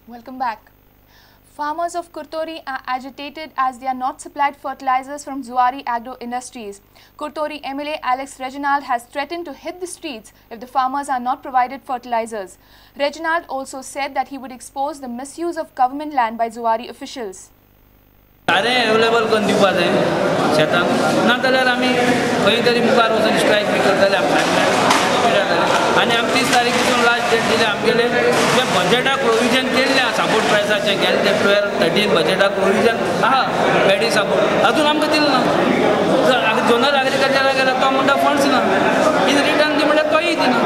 Welcome back. Farmers of Curtorim are agitated as they are not supplied fertilizers from Zuari Agro Industries. Curtorim MLA Alex Reginald has threatened to hit the streets if the farmers are not provided fertilizers. Reginald also said that he would expose the misuse of government land by Zuari officials. सारें available करून दिवपा जाय शेतांक, ना जाल्यार आमी खंय तरी मुखार वचून स्ट्रायक बी करतले. आनी आमी 30 तारीख पासून लास्ट डेट दिली. आमगेले जे बजेटाक प्रोविजन केल्लें आसा सपोर्ट प्रायसाचें, गेले ते 12-13 बजेटाक प्रोविजन आहा पेडी सपोर्ट, अजून आमकां दिलें ना. झोनल एग्रीकल्चराक गेल्यार तो म्हणटा फंड्स ना, इन रिटर्न दी म्हणल्यार तोय दिना.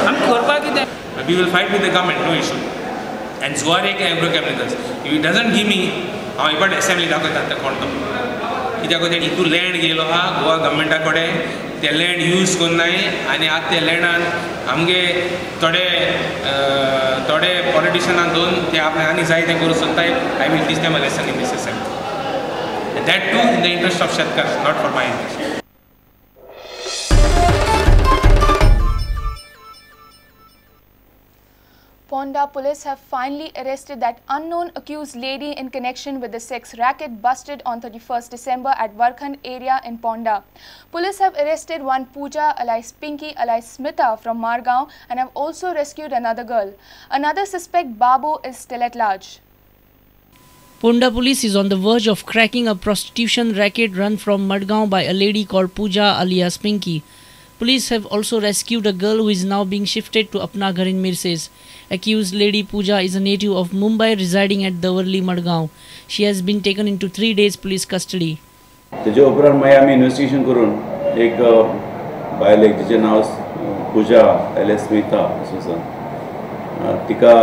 आमी करपाक कितें? We will fight with the government, no issue. And Zuari Agro Chemicals, if it doesn't give me, हांव एक एसेंब्ली दाखयता ते कोण तो कित्याक ते हितून लँड गेलो आहा गोवा गव्हर्मेंटा कडेन, ते लँड यूज करनाय आनी आतां ते लँडान आमगे थोडे थोडे पॉलिटिशनान दोन ते आपले आनी जाय तें करूंक सोदताय. I will teach them a lesson in this assembly, that too in the interest of शेतकार, not for my interest. Ponda police have finally arrested that unknown accused lady in connection with the sex racket busted on 31st December at Warkhand area in Ponda. Police have arrested one Pooja alias Pinky alias Smita from Margaon and have also rescued another girl. Another suspect, Babu, is still at large. Ponda police is on the verge of cracking a prostitution racket run from Madgaon by a lady called Pooja alias Pinky. Police have also rescued a girl who is now being shifted to Apna Ghar in Mirces. Accused lady Pooja is a native of Mumbai residing at Davarli, Madgaon. She has been taken into 3 days police custody. तेजे उपरांत मागीर आमी investigation करून एक बायल एक तिचें नांव पूजा एल एस स्मिता अशें आसा, तिका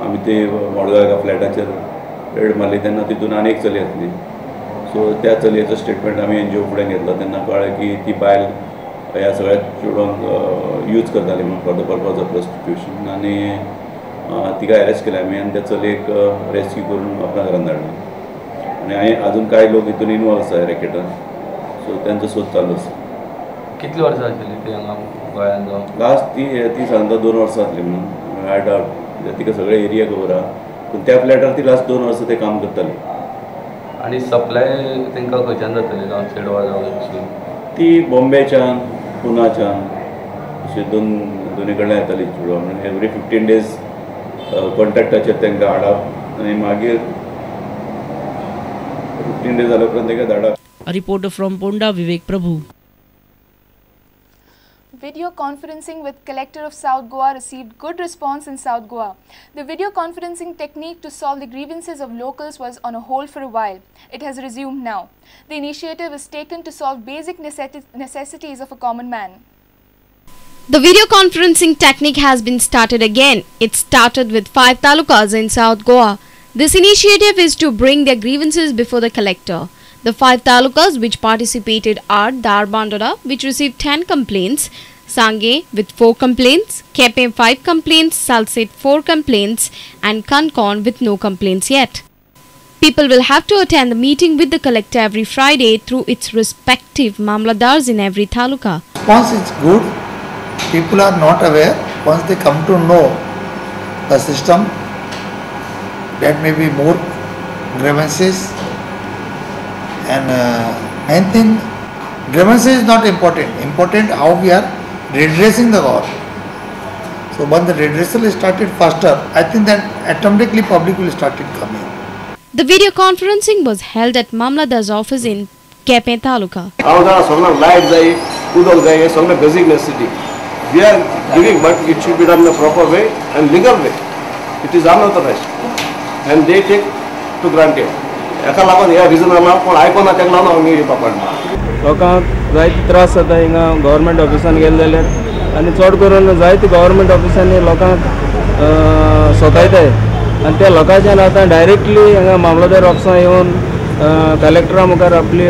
आमी ते मडगांव एका फ्लॅटाचेर रेड मारली तेन्ना तितून आनी एक चली आसली. सो त्या चलयेचो स्टेटमेंट आमी एन जी ओ फुडें घेतलो तेन्ना कळ्ळें की ती बायल ह्या सगळ्या चेडवांक यूज करताली म्हणून for the purpose of prostitution, आनी तिका अरेस्ट केली आमी आनी त्या चलयेक रेस्क्यू करून आपल्या घरान धाडली. आनी अजून कांय लोक हितून इनवॉल्व आसा रॅकेटान, सो तेंचो सोद चालू आसा. कितली वर्सां आशिल्ली ती हांगा गोंयांत? लास्ट ती सांगता 2 वर्सां आसली म्हणून, I doubt. तिका सगळे एरिया खबर आहा, पूण त्या फ्लॅटार ती लास्ट 2 वर्सां ते काम करताली. आनी सप्लाय तांकां खंयच्यान जातली, जावं चेडवां जावं अशी? ती बॉम्बेच्यान, पुनाच्यान अशें दोनूय कडल्यान येताली चेडवां. म्हणून एवरी 15 डेज कॉन्ट्रॅक्टाचेर तांकां हाडप आनी मागीर 15 डेज जाल्या उपरांत तांकां धाडप. A reporter from Ponda, Vivek Prabhu. Video conferencing with Collector of South Goa received good response in South Goa. The video conferencing technique to solve the grievances of locals was on a hold for a while. It has resumed now. The initiative is taken to solve basic necessities of a common man. The video conferencing technique has been started again. It started with 5 talukas in South Goa. This initiative is to bring their grievances before the collector. The 5 talukas which participated are Dharbandora, which received 10 complaints, Sange with 4 complaints, Kepe 5 complaints, Salsette 4 complaints and Kankon with no complaints yet. People will have to attend the meeting with the collector every Friday through its respective mamladars in every taluka. Response is good. People are not aware. Once they come to know the system, there may be more grievances. And main thing, grievances is not important. Important how we are redressing the government. So when the redressal is started faster, I think that automatically public will start it coming. The video conferencing was held at Mamladar's office in Kepe Taluka. Light जाय, उदक जाय, सगळें basic necessity. We are giving, but it should be done in a proper way and legal way. It is unauthorized and they take to granted. एका लागून ह्या reason आला पूण आयकोना तेका लागून आमी येवपा पडना. लोकांक जायते त्रास जाता हिंगा गव्हर्मेंट ऑफिसान गेले जाल्यार, आनी चड करून जायते गव्हर्मेंट ऑफिसांनी लोकांक सोतायताय आनी त्या लोकांच्यान आतां डायरेक्टली हांगा मामलेदार ऑफिसान येवन कलेक्टरा मुखार आपली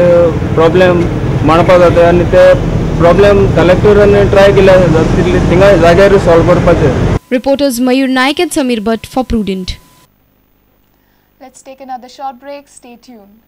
प्रॉब्लेम मांडपा जाता आनी ते प्रॉब्लेम कलेक्टरान ट्राय केल्या जाता तितले थिंगा जाग्यार सॉल्व करपाचे. Reporters Mayur Naik and Samir Bhatt for Prudent. Let's take another short break. Stay tuned.